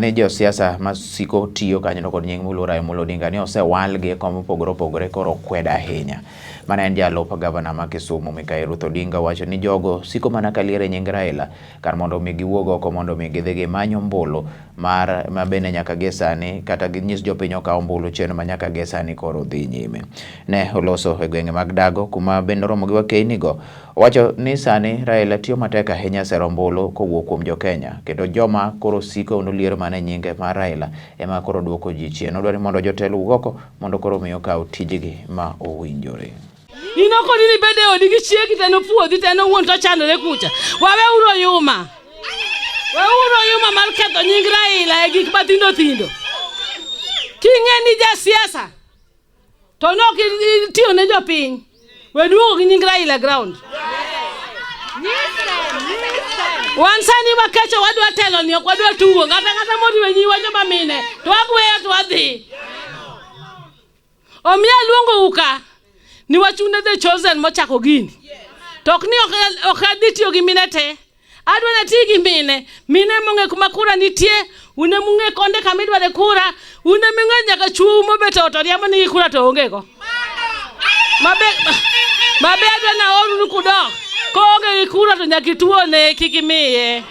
Ni josiasa ma siko tiyo kanyono kod nying moluor Raila Amolo Odinga ni osewalgi e kom mopogore opogore koro okwedo ahinya. Mano en jalup gavana ma Kisumu Mikayi Ruth Odinga wacho ni jogo siko mana ka liero e nying Raila kar mondo mi giwuog oko mondo mi gidhi gimany ombulu mar ma bende nyaka gie sani kata ginyis jopiny okaw ombulu chenro ma nyaka gie sani koro dhi nyime. Ne oloso e gwenge mag Dago kuma bende oromo gi wakeyni go. Owacho ni sani Raila tiyo matek ahinya e sero ombulu kowuok kuom jo Kenya kendo joma koro siko noliero mana e nyinge mar Raila ema koro duoko ji chien. Odwaro ni mondo jotelo owuog oko mondo koro mi okaw tijgi ma owinjore. In ok odhi ni bed e odi gi chiegi to en opuodhi to en owuon to ochandore kucha. Waweuru oyuma. Weuru oyuma mar ketho nying Raila e gik mathindo thindo. King'e ni jasiasa to ne ok itiyo ne jopiny, we duogo gi nying Raila ground. Wan sani wakecho wadwa telo ni ok wadwa tugo. Ng'ata ng'ata moriwe nyiwa joma mine to wagweyo to wadhi. Omiyo aluongou ka ni wachune the chosen mochako gini. To ok ni ok adhi tiyo gi mine te. Adwa nati gi mine. Mine mong'e kuma kura nitie, un ema ung'e konde kama idware kura, un ema ung'e nyaka chuou mobet e ot oriembo nigi kura to onge go. Mabe mabe adwa naorunu kudok. Koonge gi kura to nyaka ituone kik imiye.